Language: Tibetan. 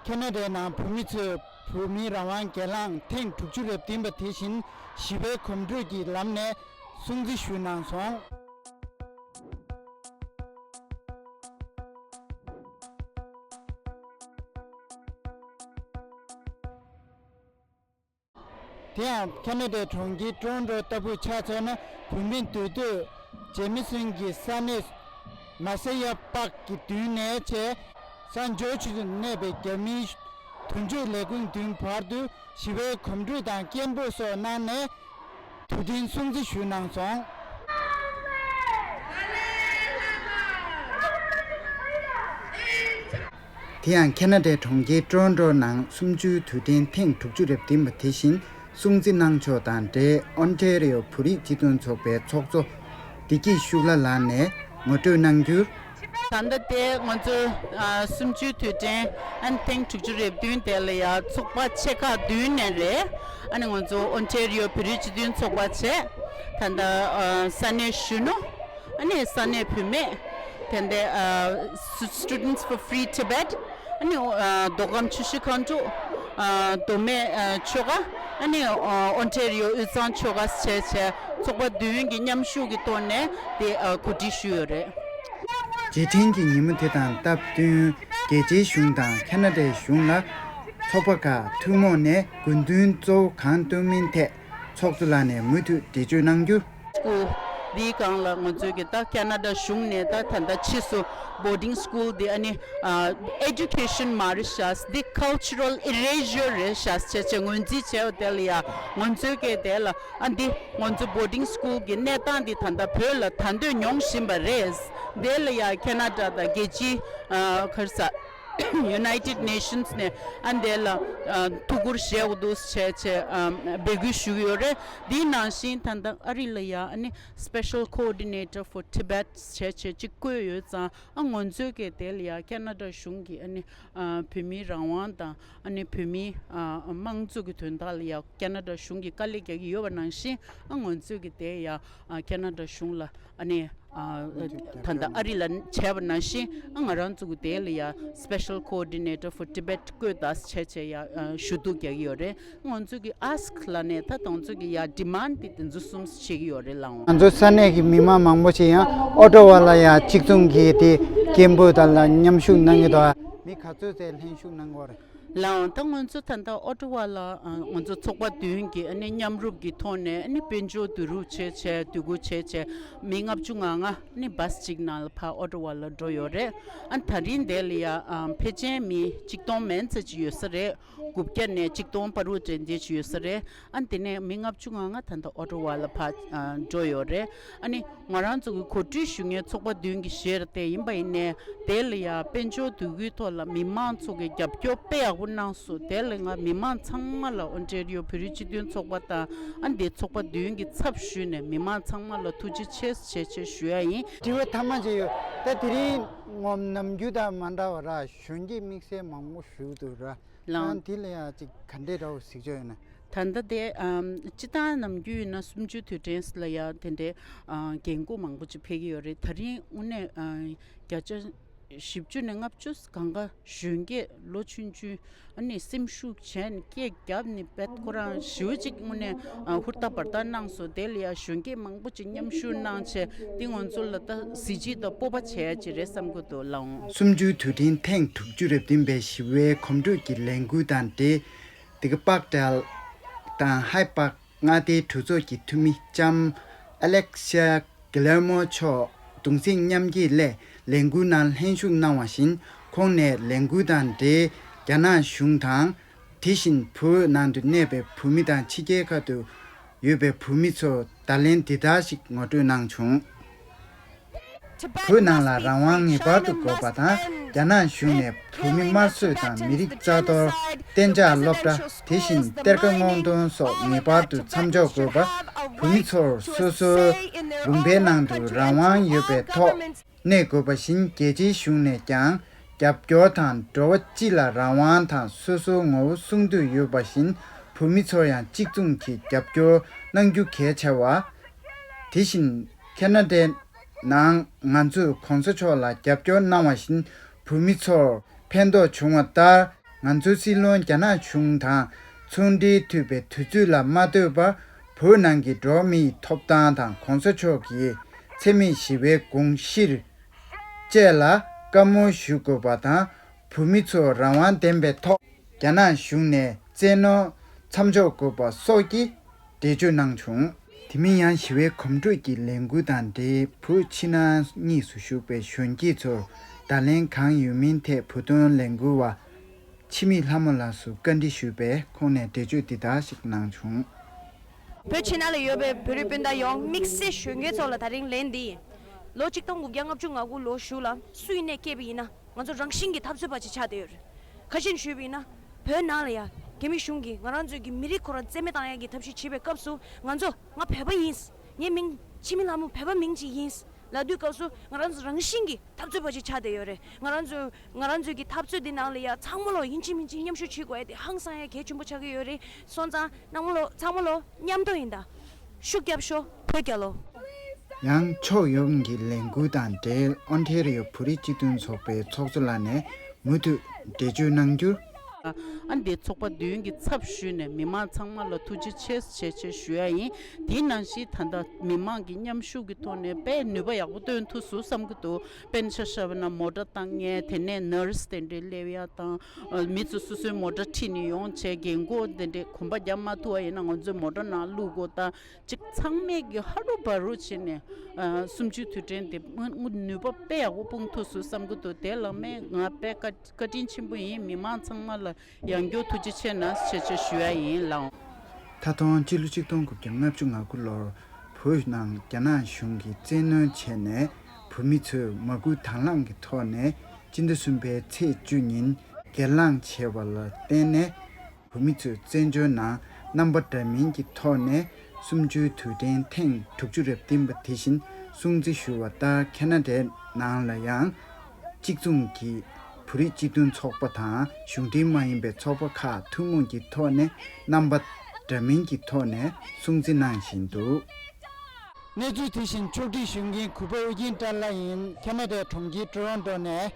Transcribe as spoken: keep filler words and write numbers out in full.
ཁེ་ན་ཌའི་ནང་བོད་མི་ཚོས་བོད་མིའི་རང་དབང་སྒེར་ལངས་ཐེངས་དྲུག་ཅུ་རེ་བདུན་པ་དེ་བཞིན་ཞི་བའི་གོམ་བགྲོད་ཀྱི་ལམ་ནས་སྲུང་བརྩི་ཞུས་གནང་སོང་། དེ་ཡང་ཁེ་ན་ཌའི་གྲོང་ཁྱེར་ཀྲོན་ཀྲོ་ལྟ་བུ་ཆ་མཚོན་ན། བོད་མིའི་འདུས་སྡོད་ཇེ་མི་སོན་གྱི་ས་གནས་མ་སེ་ཡ་པཱག་གི་མདུན་ནས་བྱས། སན་ཇོར་ཇི་དུ་གནས་པའི་རྒྱ་མིའི་དོན་གཅོད་ལས་ཁུངས་མདུན་བར་དུ་ཞི་བའི་གོམ་བགྲོད་དང་སྐད་འབོད་སོགས་གནང་ནས་དུས་དྲན་སྲུང་བརྩི་ཞུས་གནང་སོང་། དེ་ཡང་ཁེ་ན་ཌའི་གྲོང་ཁྱེར་ཀྲོན་ཀྲོ་ནང་གསུམ་བཅུའི་དུས་དྲན་ཐེངས་དྲུག་ཅུ་རེ་བདུན་པ་དེ་བཞིན་སྲུང་བརྩི་གནང་ཕྱོགས་དང་འབྲེལ་ཨོན་ཊེ་རི་ཡོ་བོད་རིགས་སྤྱི་མཐུན་ཚོགས་པའི་ཚོགས་གཙོ་བདེ་སྐྱིད་ཤུགས་ལྷ་ལགས་ནས་ངོ་སྤྲོད་གནང་རྒྱུར། ད་ལྟ་དེ་ང་ཚོ་ཨ་གསུམ་བཅུའི་དུས་དྲན་ཨ་ནི་ཐེངས་དྲུག་ཅུ་རེ་བདུན་དེ་ལ་ཡ་ཚོགས་པ་ཆེ་ཁག་བདུན་ནས་རེད། ཨ་ནི་ང་ཚོ་ཨོན་ཊེ་རི་ཡོ་བོད་རིགས་སྤྱི་མཐུན་ཚོགས་པ་བྱས། ད་ལྟ་ཨ་ས་གནས་གཞོན་ནུ། ཨ་ནི་ས་གནས་བུད་མེད། དེ་འདྲའི་ཨ་Stu- Students for Free Tibet། ཨ་ནི་ཨ་མདོ་ཁམས་ཆུ་བཞི་སྒང་དྲུག་ཨ་མདོ་སྨད་ཨ་ཆོལ་ཁ། ཨ་ནི་ཨ་ཨོན་ཊེ་རི་ཡོ་དབུས་གཙང་ཆོལ་ཁ་བྱས་བྱས་ཚོགས་པ་བདུན་གྱི་མཉམ་ཞུགས་ཀྱི་ཐོག་ནས་དེ་ཨ་གོ་སྒྲིག་ཞུས་ཡོད་རེད། རྗེས་དྲན་གྱི་ཉིན་མོ་དེ་དང་སྟབས་བསྟུན། རྒྱལ་སྤྱིའི་གཞུང་དང་ཁེ་ན་ཌའི་གཞུང་ལ་ཚོགས་པ་ཁག་ཐུན་མོང་ནས་དགོས་འདུན་གཙོ་བོ་གང་བཏོན་མིན་ཐད་ཚོགས་གཙོ་ལགས་ནས་མུ་མཐུད་འགྲེལ་བརྗོད་གནང་རྒྱུར། སྐུ། འདིའི་སྒང་ལ་ང་ཚོའི་གི་ད་ཁེ་ན་ཌ་གཞུང་ནས་ད་ད་ལྟ་ཕྱིས་སུ་boarding school་འདི་ཨ་ནི་ཨ་education་མ་རེད་ཤག་འདི་cultural erasure་རེད་ཤག་བྱས་བྱས་ངོས་འཛིན་བྱས་པ་དེ་ལ་ཡ་ང་ཚོའི་གི་དེ་ལ་ཨ་འདི་ང་ཚོ་boarding school་གི་གནས་སྟངས་འདི་ད་ལྟ་བོད་ལ་ད་འདོད་མྱོང་བཞིན་པ་རེད། དེ་ལ་ཡ་ཁེ་ན་ཌ་དང་རྒྱལ་སྤྱིའི་ཨ་ག་རེ་ཟ། United Nations་ནས་ཨ་འདི་ལ་ཨ་ཐུགས་ཁུར་བཞེས་དགོས་འདུག་བྱས་བྱས་ཨ་འབོད་སྐུལ་ཞུ་གི་ཡོད་རེད། འདིའི་ནང་བཞིན་ད་ལྟ་ཨ་རི་ལ་ཡ་ཨ་ནི་Special Coordinator for Tibet་བྱས་བྱས་ཅིག་བསྐོས་ཡོད་ཙང་ཨ་ང་ཚོའི་གི་དེ་ལ་ཡ་ཁེ་ན་ཌ་གཞུང་གི་ཨ་ནི་ཨ་བོད་མིའི་རང་དབང་དང་ཨ་ནི་བོད་མིའི་ཨ་དམངས་གཙོ་གི་དོན་དག་ལ་ཡ་ཁེ་ན་ཌ་གཞུང་གི་དཀའ་ལས་རྒྱག་གི་ཡོད་པ་ནང་བཞིན་ཨ་ང་ཚོའི་གི་དེ་ཡ་ཨ་ཁེ་ན་ཌ་གཞུང་ལ་ཨ་ནི། ཨ་ད་ལྟ་ཨ་རི་ལ་བྱས་པ་ནང་བཞིན་ཨ་ང་རང་ཚོ་གི་དེ་ལ་ཡ་Special Coordinator for Tibet་བསྐོས་དང་བྱས་བྱས་ཡ་ཨ་ཞུ་གཏུག་རྒྱག་གི་ཡོད་རེད། ང་ཚོ་གི་ask་ལབ་ནས་ད་ང་ཚོ་གི་ཡ་demand་དེ་དེ་ཚོ་གསུམ་བྱེད་ཀྱི་ཡོད་རེད་ལགས། ང་ཚོ་ས་གནས་ཀྱི་མི་མང་མང་པོ་ཞིག་ཡང་ཨོ་ཊ་ཝ་ལ་ཡ་གཅིག་མཚུངས་ཀྱི་དེ་སྐད་འབོད་དང་ལ་མཉམ་ཞུགས་གནང་གི་འདུག་མི་ག་ཚོད་ཙམ་ལྷན་ཞུགས་གནང་གི་ཡོད་རེད། ལགས་འོང་། ད་ང་ཚོ་ད་ལྟ་ཨོ་ཊ་ཝ་ལ་ཨ་ང་ཚོ་ཚོགས་པ་བདུན་གྱི་ཨ་ནི་མཉམ་རུབ་ཀྱི་ཐོག་ནས་ཨ་ནི་དཔལ་འབྱོར་བསྡུ་རུབ་བྱས་བྱས་འདུ་འགོད་བྱས་བྱས་མི་ལྔ་བཅུ་ང་ལྔ་ཨ་ནི་བཱས་གཅིག་ནང་ལ་ཕར་ཨོ་ཊ་ཝ་ལ་འགྲོ་ཡོད་རེད། ཨ་ནི་ད་རིང་དེ་ལ་ཡ་ཨ་ཕལ་ཆེར་མི་ཆིག་སྟོང་མན་ཙམ་ཅིག་ཡོད་ས་རེད། དགུ་བརྒྱ་ནས་ཆིག་སྟོང་བར་དུ་འགྲན་བསྡུར་བྱས་ཡོད་ས་རེད། ཨ་ནི་དེ་ནས་མི་ལྔ་བཅུ་ང་ལྔ་ད་ལྟ་ཨོ་ཊ་ཝ་ལ་ཕར་ཨ་འགྲོ་ཡོད་རེད། ཨ་ནི་ང་རང་ཚོ་གི་གོ་སྒྲིག་ཞུ་མཁན་ཚོགས་པ་བདུན་གྱི་ཞལ་དེ་ཡིན་པ་ཡིན་ནའི་དེ་ལ་ཡ་དཔལ་འབྱོར་འདུ་འགོད་ཐོག་ལ་མི་མང་ཚོ་གི་རྒྱབ་སྐྱོར་དཔེ་ཡག་པོ་གནང་སོང་། དེ་ལ་ང་མི་མང་ཚང་མ་ལ་ཨོན་ཊེ་རི་ཡོ་བོད་རིགས་སྤྱི་མཐུན་ཚོགས་པ་དང་ཨ་འདི་ཚོགས་པ་བདུན་གྱི་ཚབ་ཞུས་ནས་མི་མང་ཚང་མ་ལ་ཐུགས་རྗེ་ཆེ་ཞེས་ཞེས་ཞུ་ཡ་ཡིན། དྲི་བ་ཐ་མ་ཅིག་ཡོད། ད་དེ་རིང་ངོམ་ནམ་རྒྱུན་དང་མ་འདྲ་བ་ར་གཞོན་སྐྱེས་དམིགས་བསལ་མང་པོ་བཞུགས་འདུག་ར། ལགས། ཨ་དེ་ལ་ཡ་ཅིག་ག་འདྲས་འདྲ་བོ་གཟིགས་ཕྱོགས་ཡོད་ན། ད་ལྟ་དེ་ཨམ་སྤྱིར་བཏང་ནམ་རྒྱུན་ཡིན་ན་གསུམ་བཅུའི་དུས་དྲན་ལ་ཡ་དེ་འདྲའི་ཨ་རྒན་གོག་མང་པོ་ཅིག་ཕེབས་ཀྱི་ཡོད་རེད། ད་རིང་དངོས་གནས་ཨ་བརྒྱ་ཆ་བཞི་བཅུ་ནས་ལྔ་བཅུ་གང་ག་གཞོན་སྐྱེས་ལོ་ཆུང་ཆུང་ཨ་ནི་སེམས་ཤུགས་བྱས་ནས་སྐད་བརྒྱབ་ནས་བེད་ཁོ་རང་ཞེ་པོ་ཅིག་དངོས་གནས་ཨ་ཧུར་ཐག་འབར་ཐག་གནང་སོང་། དེ་ལ་ཡ་གཞོན་སྐྱེས་མང་པོ་ཅིག་མཉམ་ཞུགས་གནང་བྱས་འདི་ང་ཚོ་ལ་ད་གཟི་བརྗིད་དང་སྤོབས་པ་བྱེད་ཡ་ཅིག་རེད་བསམ་གྱི་འདུག་ལགས་འོང་། གསུམ་བཅུའི་དུས་དྲན་ཐེངས་དྲུག་ཅུ་རེ་བདུན་པའི་ཞི་བའི་གོམ་བགྲོད་ཀྱི་ལས་འགུལ་དང་འབྲེལ། དེ་ག་པག་ཏལ་དང་ཧའེ་པག་མངའ་སྡེའི་གྲོས་ཚོགས་ཀྱི་འཐུས་མི་ལྕམ་ཨ་ལེག་ཤ་གི་ལེར་མོ་མཆོག་གདུང་སེམས་མཉམ་སྐྱེད་སླད་ལས་འགུལ་ནང་ལྷན་ཞུགས་གནང་བ་བཞིན། ཁོང་ནས་ལས་འགུལ་དང་འབྲེལ་རྒྱ་ནག་གཞུང་དང་། དེ་བཞིན་བོད་ནང་དུ་གནས་པའི་བོད་མི་དང་ཕྱི་རྒྱལ་ཁག་ཏུ་ཡོད་པའི་བོད་མི་ཚོར་བརྡ་ལན་འདི་ལྟར་ཞིག་ངོ་སྤྲོད་གནང་བྱུང་། བོད་ནང་ལ་རང་དབང་ངེས་པར་དུ་དགོས་པ་དང་། རྒྱ་ནག་གཞུང་ནས་བོད་མི་དམར་གསོད་དང་མི་རིགས་རྩ་གཏོར། གཏན་འཇགས་སློབ་གྲྭ། དེ་བཞིན་གཏེར་ཁ་སྔོག་འདོན་སོགས་ངེས་པར་དུ་མཚམས་འཇོག་དགོས་པ། བོད་མི་ཚོར་སོ་སོའི་ལུང་པའི་ནང་དུ་རང་དབང་ཡོད་པའི་ཐོག་གནས་དགོས་པ་བཞིན། རྒྱལ་སྤྱིའི་གཞུང་ནས་ཀྱང་རྒྱབ་སྐྱོར་དང་། འགྲོ་བ་སྤྱི་ལ་རང་དབང་དང་སོ་སོའི་ངོ་བོ་སྲུང་འདོད་ཡོད་པ་བཞིན། བོད་མི་ཚོར་ཡང་གཅིག་མཚུངས་ཀྱི་རྒྱབ་སྐྱོར་གནང་རྒྱུ་གལ་ཆེ་བ། དེ་བཞིན་ཁེ་ན་ཌའི་ནང་ང་ཚོས་གོང་ས་མཆོག་ལ་རྒྱབ་སྐྱོར་གནང་བ་བཞིན། བོད་མི་ཚོར་ཕན་ཐོགས་བྱུང་བ་ལྟར། ང་ཚོའི་སྲིད་བློན་རྒྱ་ནག་གཞུང་དང་ཚོང་འབྲེལ་མཐུད་པའི་དུས་ཚོད་ལ་མ་ལྟོས་པར་བོད་ནང་གི་འགྲོ་བ་མིའི་ཐོབ་ཐང་དང་གོང་ས་མཆོག་གི་འཚེ་མེད་ཞི་བའི་དགོངས་གཞིར་བཅས་ལ་བཀའ་མོལ་ཞུ་དགོས་པ་དང་། བོད་མི་ཚོ་རང་དབང་ལྡན་པའི་ཐོག་རྒྱ་ནག་གཞུང་ནས་བཙན་གནོན་མཚམས་འཇོག་དགོས་པ་སོགས་ཀྱི་འགྲེལ་བརྗོད་གནང་བྱུང་། དེ་མིན་ཡང་ཞི་བའི་གོམ་བགྲོད་ཀྱི་ལས་འགུལ་དང་འབྲེལ་བོད་ཕྱི་ནང་གཉིས་སུ་བཞུགས་པའི་གཞོན་སྐྱེས་ཚོར་བརྡ་ལན་གང་ཡོད་མིན་ཐད་བོད་དོན་ལས་འགུལ་བ་འཆི་མེད་ལྷ་མོ་ལགས་སུ་བཀའ་འདྲི་ཞུས་པས། ཁོང་ནས་འགྲེལ་བརྗོད་འདི་ལྟར་ཞིག་གནང་བྱུང་། བོད་ཕྱི་ནང་ལ་ཡོད་པའི་བོད་རིགས་སྤུན་ཟླ་ཡོངས་དམིགས་བསལ་གཞོན་སྐྱེས་ཚོ་ལ་ད་རིང་ལན་འདི་ཡིན། ལོ་གཅིག་སྟོང་དགུ་བརྒྱ་ལྔ་བཅུ་ང་དགུ་ལོ་གཞུག་ལ་སུ་ཡིན་ནས་སྐྱེས་པ་ཡིན་ན་ང་ཚོ་རང་བཞིན་གྱིས་འཐབ་རྩོད་པ་ཅིག་ཆགས་བསྡད་ཡོད་རེད། ཁ་ཤས་ཞུས་པ་ཡིན་ན་བོད་ནང་ལ་ཡ་རྒྱ་མི་གཞུང་གིས་ང་རང་ཚོའི་གི་མི་རིགས་ཁོ་རང་རྩིས་མེད་བཏང་ཡག་གི་ཐབས་ཤེས་བྱེད་པའི་སྐབས་སུ་ང་ཚོ་ང་བོད་པ་ཡིན། ངའི་མིང་འཆི་མེད་ལྷ་མོ་བོད་པ་མིང་ཅིག་ཡིན་ལབ་དུས་སྐབས་སུ་ང་རང་ཚོ་རང་བཞིན་གྱིས་འཐབ་རྩོད་པ་ཅིག་ཆགས་བསྡད་ཡོད་རེད། ང་རང་ཚོ་ང་རང་ཚོའི་གི་འཐབ་རྩོད་འདི་ནང་ལ་ཡ་ཚང་མ་ལོ་ཡིན་གཅིག་མིན་གཅིག་མཉམ་ཞུགས་བྱེད་དགོས་ཡ་དེ་ཧང་སང་ཡ་གལ་ཆེན་པོ་ཆགས་ཀྱི་ཡོད་རེད། སོང་ཙང་ནང་མ་ལོ་ཚང་མ་ལོ་མཉམ་དུ་ཡིན་ད། ཤུགས་རྒྱབ་ཤོག་བོད་རྒྱལ་ལོ། ཡང་ཕྱོགས་ཡོངས་ཀྱི་ལས་འགུལ་དང་འབྲེལ་ཨོན་ཊེ་རི་ཡོ་བོད་རིགས་སྤྱི་མཐུན་ཚོགས་པའི་ཚོགས་གཙོ་ལགས་ནས་མུ་མཐུད་འགྲེལ་བརྗོད་གནང་རྒྱུར། ཨ་འདི་ཚོགས་པ་བདུན་གྱི་ཚབ་ཞུས་ནས་མི་མང་ཚང་མ་ལ་ཐུགས་རྗེ་ཆེ་ཞེས་ཞུ་ཡ་ཡིན། དེ་ནང་བཞིན་ད་ལྟ་མི་མང་གི་མཉམ་ཞུགས་ཀྱི་ཐོག་ནས་དཔེ་ནུས་པ་ཡག་པོ་བཏོན་ཐུབ་སོང་བསམ་གྱི་འདུག་དཔེར་ན་ཆ་བཞག་པ་ན་མོ་ཊ་བཏང་མཁན་དེ་ནས་ནར་སི་དེ་འདྲའི་སླེབས་ཡ་དང་། མི་ཚོ་སོ་སོའི་མོ་ཊ་ཁྲིད་ནས་ཡོང་བྱས། རྒན་གོག་དེ་འདྲའི་གོམ་པ་རྒྱག་མ་ཐུབ་པ་ཡིན་ན་ང་ཚོའི་མོ་ཊ་ནང་བླུག་དགོས་དང་། གཅིག་ཚང་མས་ཀྱི་ཧ་རུ་བ་རུ་བྱས་ནས་ཨ་གསུམ་བཅུའི་དུས་དྲན་དེ་དངོས་ནུས་པ་དཔེ་ཡག་པོ་སྤུངས་ཐུབ་སོང་བསམ་གྱི་འདུག་དེ་ལ་མས་ང་དཔེ་བཀའ་བཀའ་དྲིན་ཆེན་པོ་ཡིན། མི་མང་ཚང་མ་ལ་ཡང་བསྐྱར་ཐུགས་རྗེ་ཆེ་གནང་ཞེས་ཞུ་ཡ་ཡིན་ལགས། ད་དུང་སྤྱི་ལོ་ཆིག་སྟོང་དགུ་བརྒྱ་ལྔ་བཅུ་ང་དགུ་ལོར་བོད་ནང་རྒྱ་ནག་གཞུང་གིས་བཙན་གནོན་བྱས་ནས་བོད་མི་ཚོས་མ་སྐུལ་དང་བླངས་ཀྱི་ཐོག་ནས་སྤྱི་ཟླ་གསུམ་པའི་ཚེས་བཅུ་ཉིན་སྒེར་ལངས་བྱས་པ་ལ་བརྟེན་ནས། བོད་མི་ཚོས་བཙན་བྱོལ་ནང་རྣམ་པ་འདྲ་མིན་གྱི་ཐོག་ནས་གསུམ་བཅུའི་དུས་དྲན་ཐེངས་དྲུག་ཅུ་རེ་བདུན་པ་དེ་བཞིན་སྲུང་བརྩི་ཞུ་བ་ལྟར། ཁེ་ན་ཌའི་ནང་ལ་ཡང་གཅིག་མཚུངས་ཀྱི་བོད་རིགས་སྤྱི་མཐུན་ཚོགས་པ་དང་གཞུང་འབྲེལ་མ་ཡིན་པའི་ཚོགས་པ་ཁག་ཐུན་མོང་གི་ཐོག་ནས་རྣམ་པ་འདྲ་མིན་གྱི་ཐོག་ནས་སྲུང་བརྩི་གནང་བཞིན་འདུག་གནས་ཚུལ་དེ་བཞིན་ཕྱོགས་སྒྲིག་ཞུ་མཁན་གུས་པ་ཨོ་རྒྱན་བཀྲ་ལྷ་ཡིན། ཁེ་ན་ཌའི་གྲོང་ཁྱེར་ཊོ་རོན་ཊོ་ནས།